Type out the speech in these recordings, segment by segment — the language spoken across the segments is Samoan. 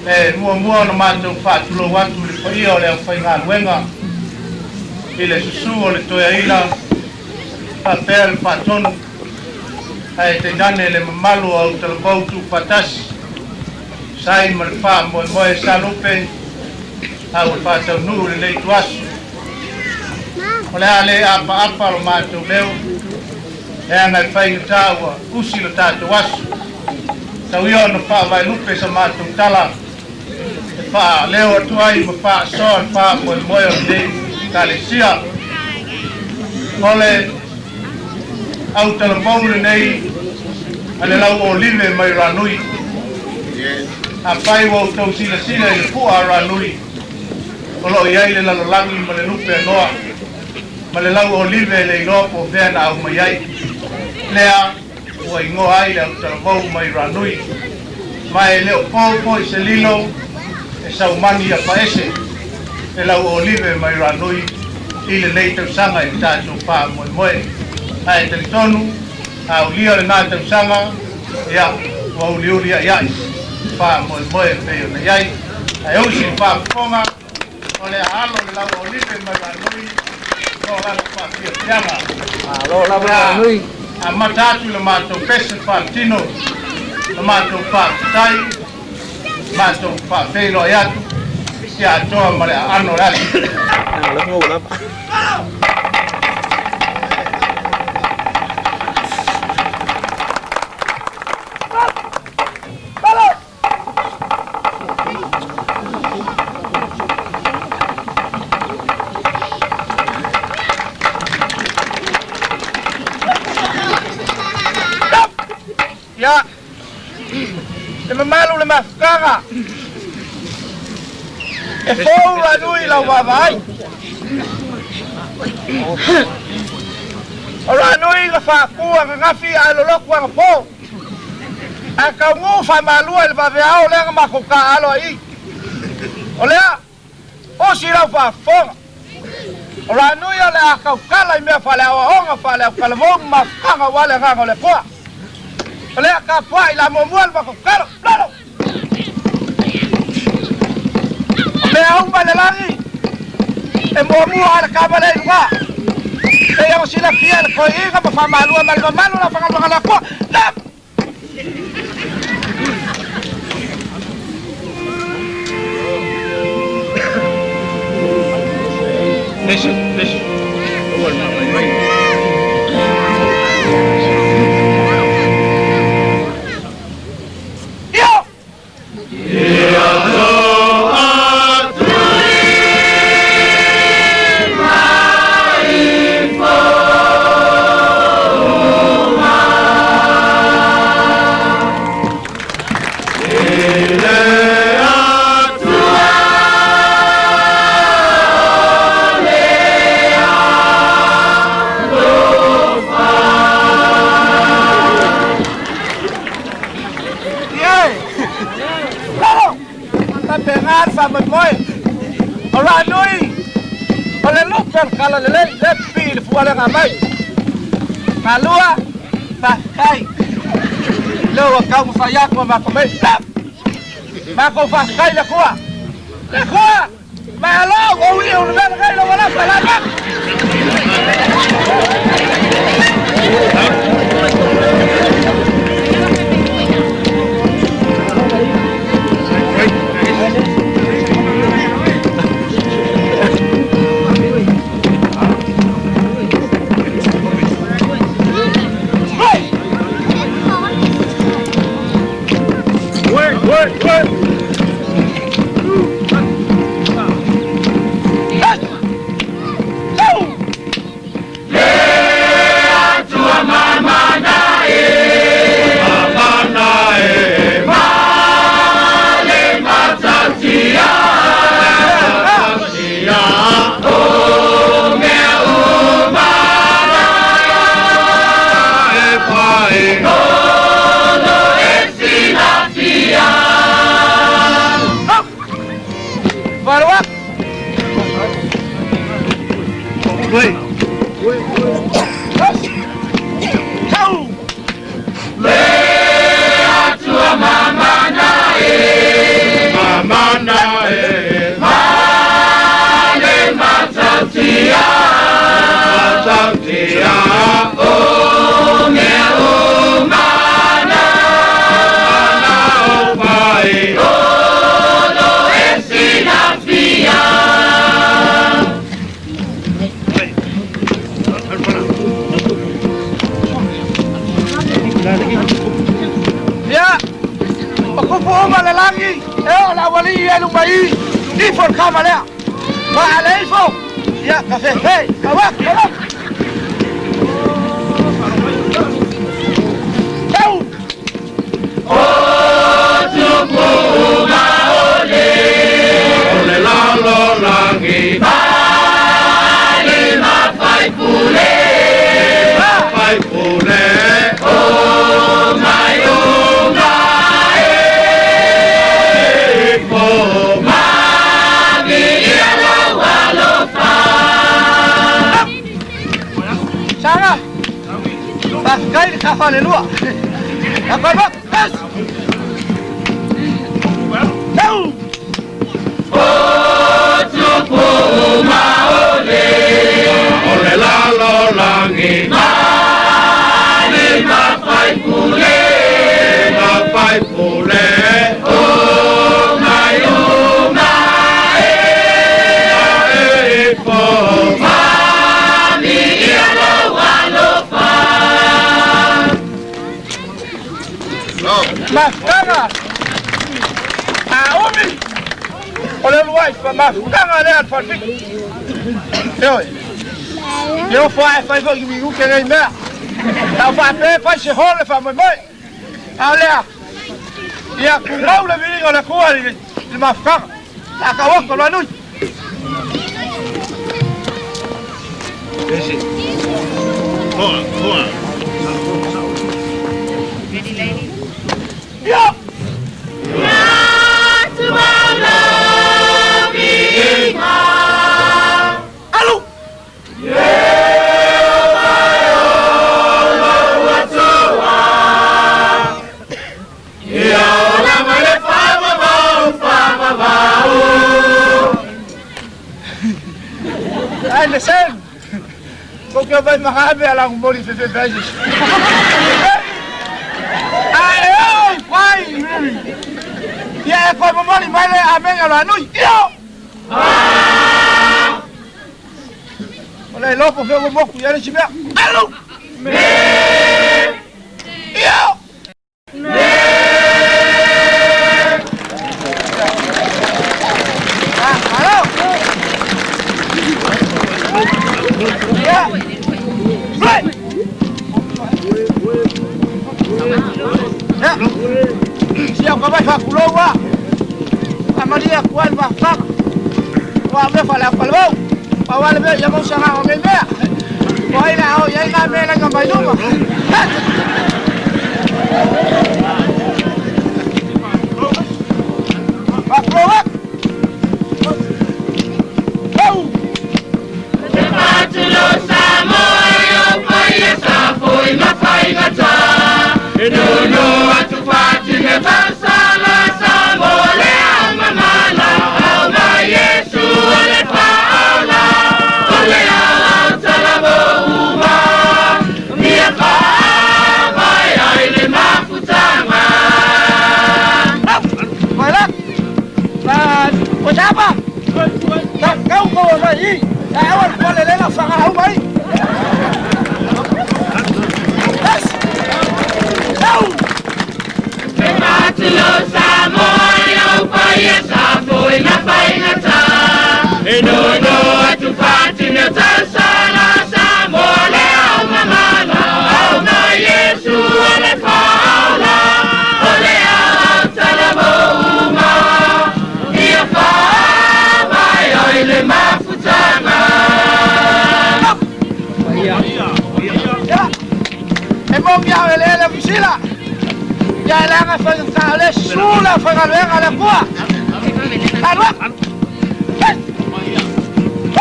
E muamua ona matou faatulou atu i le paia o le aufaigaluega i le susu o le toeaina faapea le faatonu, ae tainane le mamalu o autalavou tuufaatasi, sai ma le faamoemoe sa lupe a ua faataunuu lenei ituaso. O le a le apaapa lo matou leo, leaga e faigata ua usi lo tatou aso. Tau ia ona faavaelupe sa matou tala e faaleo atu ai ma faasoa le faamoemoe o lenei Ekalesia. O le autalavou lenei a le lau olive mai Ranui. Afai ua outou silasila i le pu'a a Ranui, o lo o i ai le lalolagi ma le lupe a Noa ma le lau olive e le iloa po o fea na aumai ai. Lea ua igoa ai le autalavou mai Ranui. Ma e le o po foi se lilo e saumani ia faese le lau olive mai Ranui i lenei tausaga i le tatou faamoemoe. Ae talitonu, a ulia lena tausaga, ia, ua uliuli aiai faamoemoe e pei ona i ai. Ae usi le faafofoga, o le a alo le lau olive mai Ranui mo lana faafiafiaga. Malo lava Ranui. Amata atu i le matou pese faaletino, le matou faafetai, matou faafeiloai atu ia atoa ma le aano o le aso. Ia, le mamalu le mafutaga, e fou Ranui lau vaavaai. O Ranui na faaku ananafi ae lolotu anapo. Ae taunuu faamalua i le vaveao lea na matou taaalo ai i. O lea, osi lau faafofoga. O Ranui o le a tautala i mea faaleaoaoga, faaleautalavou ma mafutaga aua le agaga o le Atua. O lea tapuai la muamua le matou talo. Lalo! O mea uma i le lagi, e muamua lava le kava lea i luga. E pei ona silafia e le toeaina ma faamalua ma le mamalu o le aufaigaluega a le Atua. Lalo! Listen, listen. Io! Ie! Lalo! Faapena le faamoemoe. O Ranui, o le lupe o le tala lelei, le pipii i le fua lea na aumai. Malua, faafetai. Lea ua taumafai atu ma matou mea. Matou faafetai i le Atua. Le Atua! Malo, ua uli ulu mea lenei lau alofa, lava. Tau! Mamana e Mane matautia Matautia O mea o mana Mana o pai O lo e silafia. Ia, o kupu uma le lagi, e o la wali e luma i, ifo le kava lea. Ma ale ifo, ia, ka fefe, ka wak, ka wak. Tau! O le lalo langi Mane mafai pule Mafai pule O mai o mai Po Mami ia lau alofa. Saga! Faafetai le kafa le lua. Ka ka wak, kas! Tau! O le lalo langi Mane mafai pule Mafai pule O mai o mai Po Mami ia lau alofa. Mafutaga! A umi! O le luai, mafutaga lea le falefiki. Ioe. Ia fai fai foi mi uke nei mea. Tau faapea fai se hole faamoemoe. A o lea, ia kumau le viliga o le Akua i le mafutaga. La ka oko loa nui. Hoa, hoa. Ready, ladies? Ia! Alu! Ia ola mai le whamamau, whamamau. Ai le sen! Ko ke vai mahabe ala ngomoli fefe fefe. Ai oi pai! Ia e koe momoli mai le amenga loa nui. Ia! O le lopo fe o moku ia le si mea. Alu! Ia! Ah, alo! Ia! Right! Ia! Sia ka mai fakuloua. Amalia kuai le mafutaga. Ua me fale au palevau. Pa wale me ia mau sanga o nei mea. O ai la o ia ngā mea lenga mai luma. Fakuloua. Au! Patulo sa moe o pai sa foi ma fai gata. No no atu patu ne pasala sa mole au mamala au ma Yesu ole paola ole au talabo uma mia pa mai ai le mafutanga. Mai la. La o chapa. Ta kau ko mai i. Ta awal ko le la fanga au mai. Yes. Au! Patulo sa moe o pai sa foi ma fai gata. No no atu patu ne tasala sa mole au mamala au ma Yesu ole paola ole au talabo uma ia fa mai ai le mafutanga. Ya. E mo mia ele le fusila. Ya le nga fa ta le sula fa ga le ga le kua. Alwa. Yes.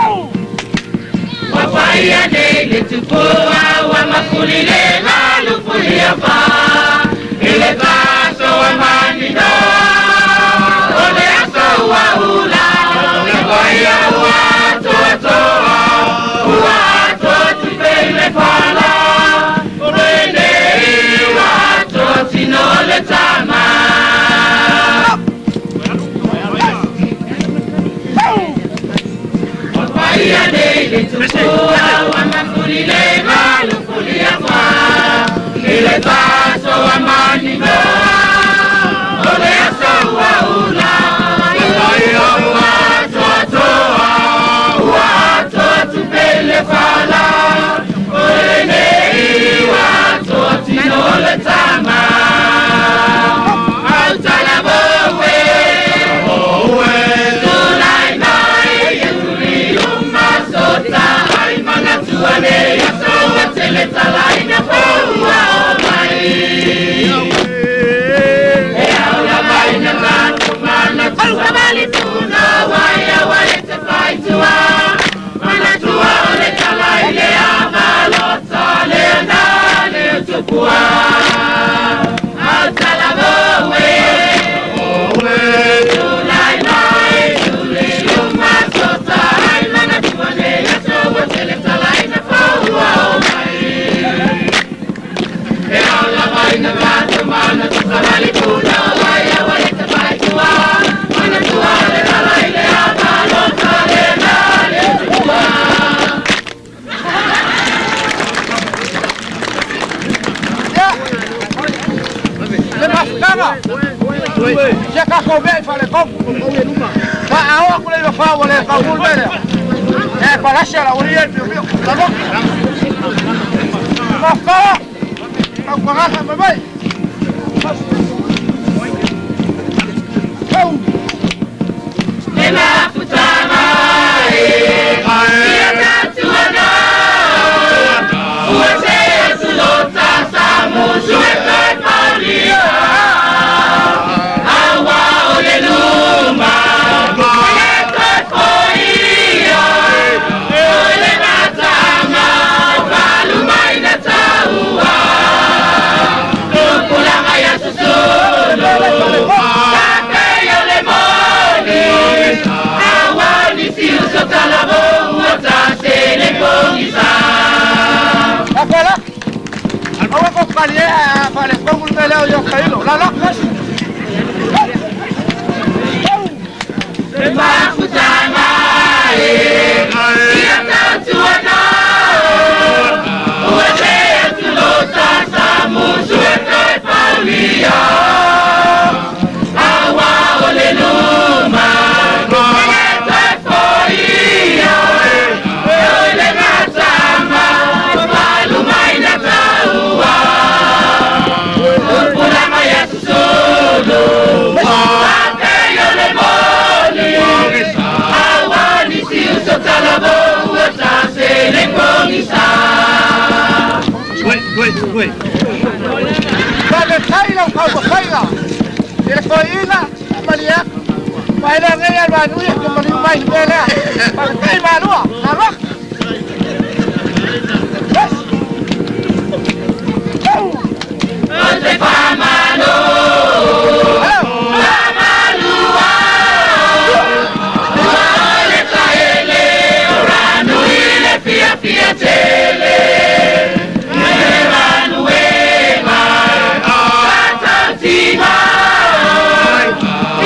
Au! Paia nei le tupua ua mafuli le lalufuli afa I le taso wa maninoa O le aso ua ula Le paia ua toatoa Ua atoa tupe i le fala O lenei ua atoa tino o le tama. Paia nei le tupua ua mafuli le lalufuli afa I le taso wa maninoa O le aso ua ula Le paia ua atoatoa Ua atoa tupe i le fala O lenei ua atoa tino o le tama. Autala bowe Tulai mai e tuli uma sota ai manatua le aso ua tele talaina paua o mai. E au lava ina tatou manatua tuna wai aua e te faitua. Manatua o le tala i le amalota le ana le utupua. Autala bowe Tulai mai tuli uma sota ai manatua le aso ua tele talaina paua o mai. E au lava ina tatou manatua savalipuna wai aua e te faitua. Manatua o le tala i le amalota le ana le utupua. Ia. Le mafutaga. Se ka ko mea i falekomu. Fa aoa kule i mafau o le kaumulu mea lea. E palasi ala uri e pio pio. Lalo. Le mafutaga. Kau pagasa mai mai. Kau. Le mafutaga e Ia tatuana Ua te atu lota sa musu e toe paulia Aua o le luma Le toe foia O le matama Paluma ina taua Tupulaga ia susulu Take o le moni Aua nisi uso talabo Ua tase le pogisa. Afala. Aua ko kali e falekomu le mea lea o ia kailo. Lalo. Le mafutaga e Ia tautuana Ua te atu lota sa musu e toe paulia Aua o le luma Le toe foia O le matama Paluma ina taua Tupulaga ia susulu Take o le moni Aua nisi uso talabo Ua tase le pogisa. Wait, wait, wait. Faafetai lau taumafaiga i le toeaina malie atu ma e le agei a le e te maliu mai le mea lea. Faafetai malua. Lalo. Yes. Au. O te whamalo Whamalua Ua o le taele O ranu i le fia fia tele Le manuema Tatautina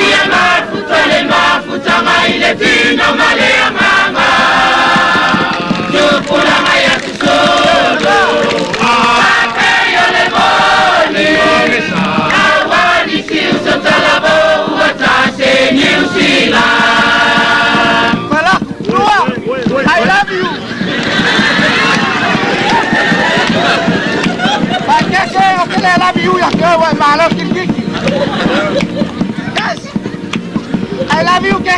Ia mafuta le mafutanga i le tino ma le agaga Tupulaga ia susulu Take o le moni Aua nisi uso talabo Ua tase New Zealand. Malak, Lua, I love you. Pakeke o ke le love you ya ke wa malo kiki. Yes. I love you ke.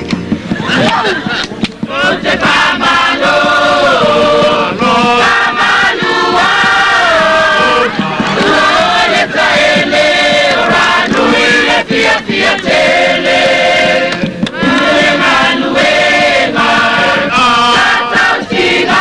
O te whamalo Whamalua Ua o le taele O ranu i le fia fia tele Le manuema Tatautina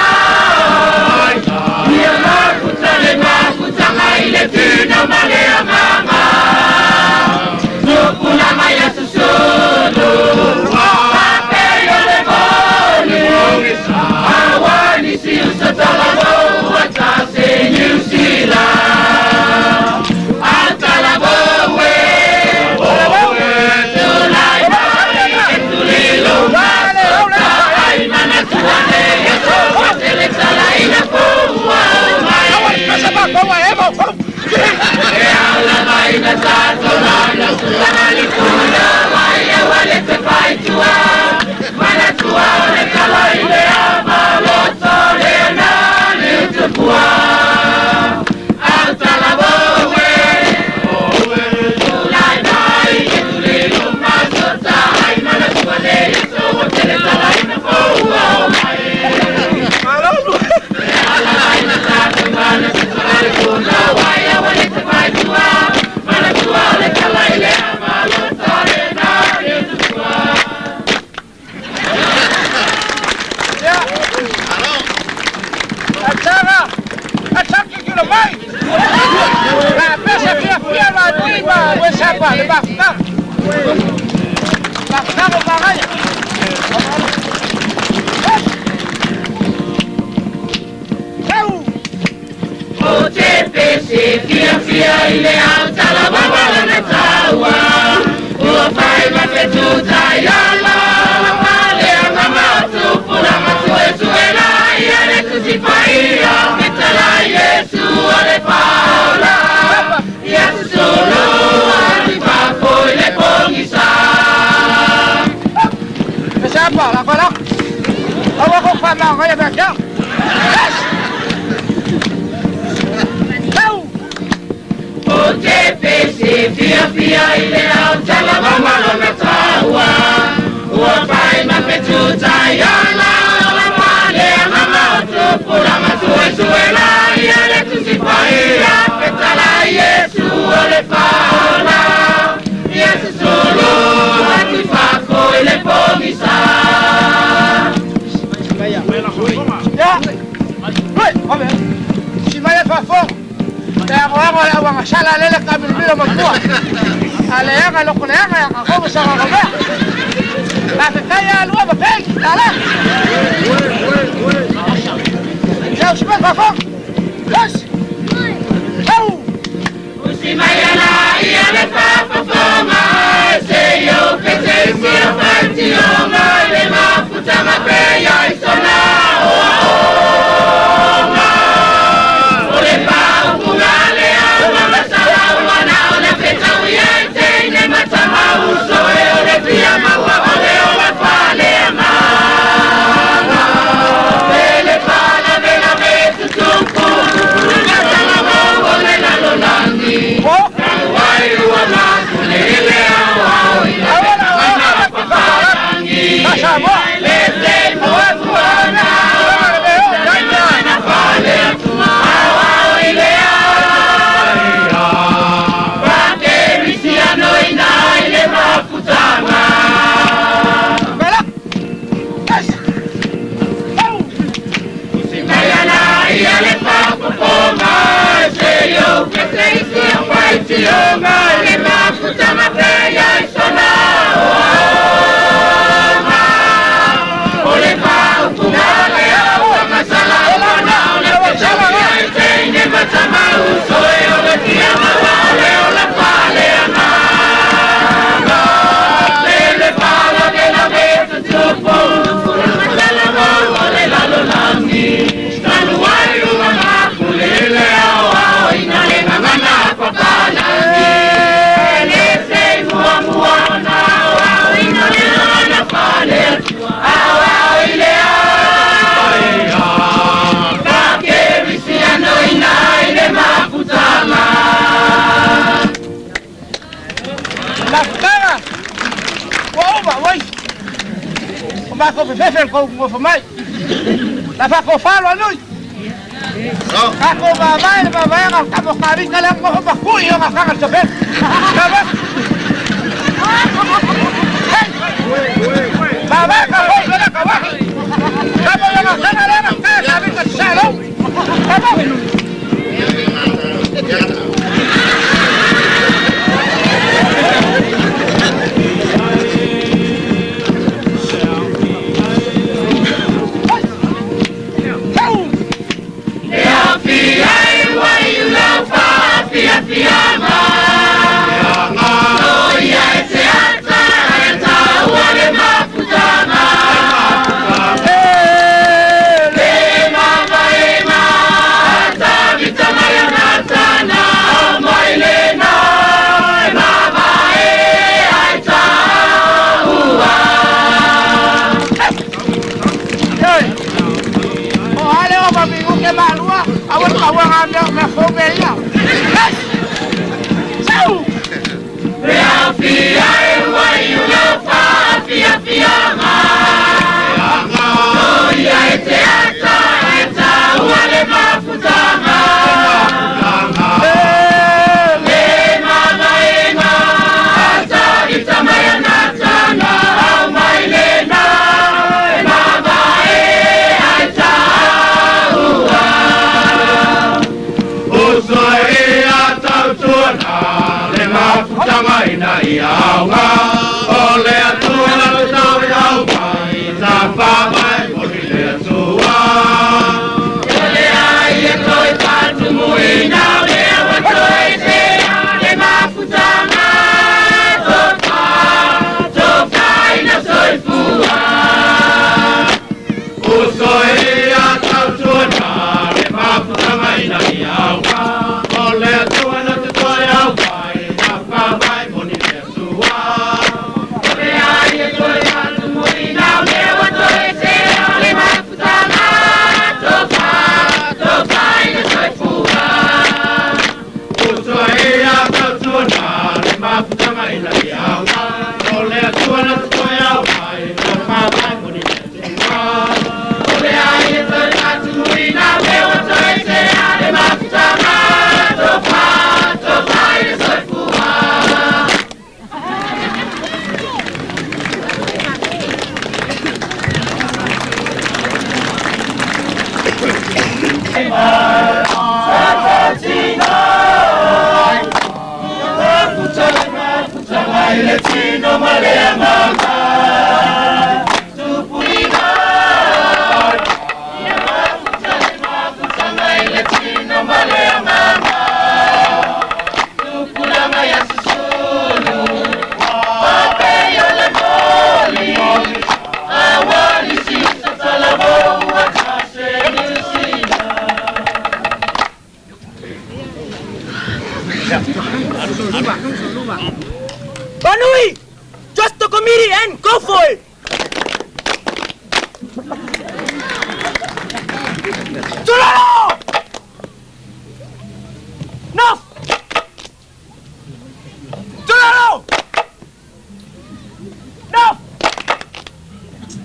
lalo mai. La pesa fia fia la nui ma wesapa le mafutaga. Mafutaga o magaia. Sau. O te pese fia fia i le au tala wawala na taua. Ua fai ma fetu tai ala. Pale anga matu pula matu e suela. Ia le tusi paia. Petala Yesu o le paola. Ia susulu ali fafo i le pongisa. Wesapa la kola. Awa ko fa ma ngaya ba kia. Yes. Sau. O te pese fia fia i le au tala wawala na taua. Ua fai ma fetu tai ala. Pale anga matu pula matu e suela. Ia le tusi paia. Petala Yesu o le paola. Ia susulu ati fafo i le pongisa. Ya. Oi, ove. Si vai fa fo. Te hago hago la wanga sala lele kamil milo matua. Ale anga lo kule anga ya ko sa ga ga. La fe kaya lua ba pe. Ala. Ya si vai fa fo. Yes. Au. Usimayala ia le fafafonga se yo pete si o fationga le mafuta mapeya isona o onga o le pa upunga le au masala wana o le feta uiente ne matama uso e o le fia maua o le o la fale amanga le pala vela vetu tupu Nakatala mo o le lalolangi. Oh. Wai ua makule le au au i la mana papalangi. Pasa mo. Le se mua tuana. Na fale au au i le au. Pake risiano ina i le mafutanga. Bela. Yes. Au. Usimayala ia le fafofonga se yo pese isi o faitioga le mafuta mapeya isona o aonga. O le paupunga le au masala wana o le feta uia i teine matama uso e o le fia maua o le o la fale anganga. Le le pala vela vetu tupu Matala mo o le lalolangi. Taluai ua makule le au au ina le ngangana papalangi. Le se mua mua na au au ina le ngangana fale atua. Au au i le au. Pake risiano ina i le mafutanga. Mafutaga. Ua uma, oi. O mako fefefe ko mo fa mai. La fa ko falo anui. Kako mamae le mamae ga ka mo ka vi ka le mo fa ku yo ga ka ga te. Ka ba. Baba ka ho la ka ba. Ka mo yo ga ka le ga ka ka vi ka sa lo. Ka ba. Sau. Le afia e wai lau fa afia fianga. Loia e te ata e taua le mafutanga. Le mama e ma ata vita mai natana mai le na mama e ai taua. Hey. O ale o mamigu ke malua, awa ka wa ga me me fo me ya. Yes. Sau. Le afia e wai lau fa afia fianga. Loia e te ata e taua le mafutanga. Le mama e ma ata vita mai natana au mai le na mama e ai taua. ina ia auga o le Atua na te toe au mai sa fa mai mo le Atua. O le ai e toe faatumuina o lea ua toe sea le mafutaga tofa tofaina soifua. Uso ia tautuana le mafutaga ina ia auga o le Atua na te toe au mai sa fa mai mo le Atua. O le ai e toe faatumuina o lea ua toe sea le mafutaga tofa tofaina soifua. Uso ia tautuana le mafutaga ina ia auga o le Atua na te toe au mai sa fa mai mo le Atua. O le ai e toe faatumuina o lea ua toe sea le mafutaga tofa tofaina soifua. Banui! Just the committee and go for it! Tulalo! North! Tulalo! North!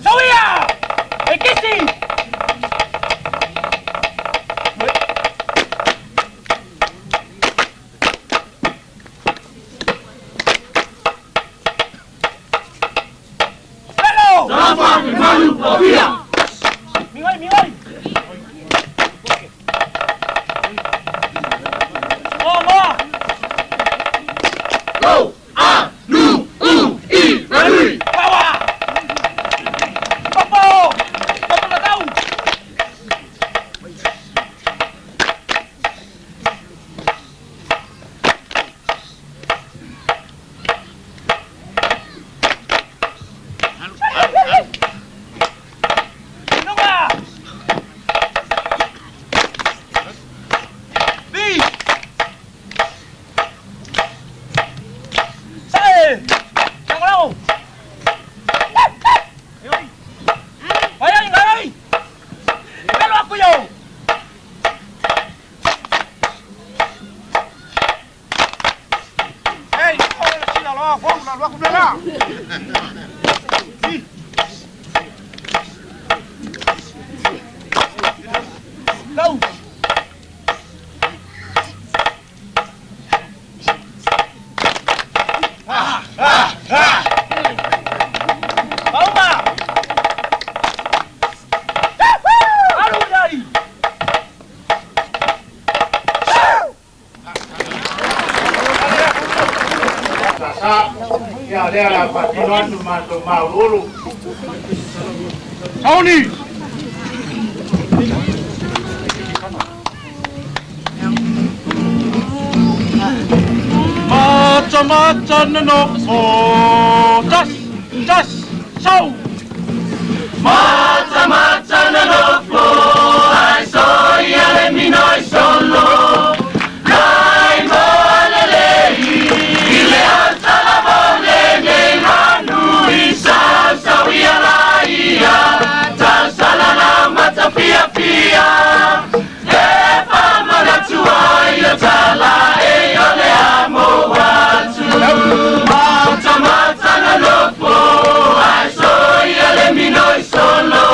Sawia! Ekisi! Lalo! Mingoi, mingoi! Moa, moa! Go A Nu U I Ranui. Bawa! Popo! Popo na tau! Nunga! Bi! Sai! Chang lâu! Vai ơi, người ơi! Cái loa của dầu! Ei, sila loa fou la loa kumela. Đâu? Bauma! Alu dai! Sa ia lea la faatino atu matou mauluulu. Sauni! Mata mata na nofo, tas tas sau. Mata mata na nofo ai so ia le minoi solo nai mo le lei i le atala mo le nei manu i sa sa ia la ia ta sala na mata fia fia e pa mana tua ia tala e o le amo atu. Mata mata na nofo ai so ia le minoi solo.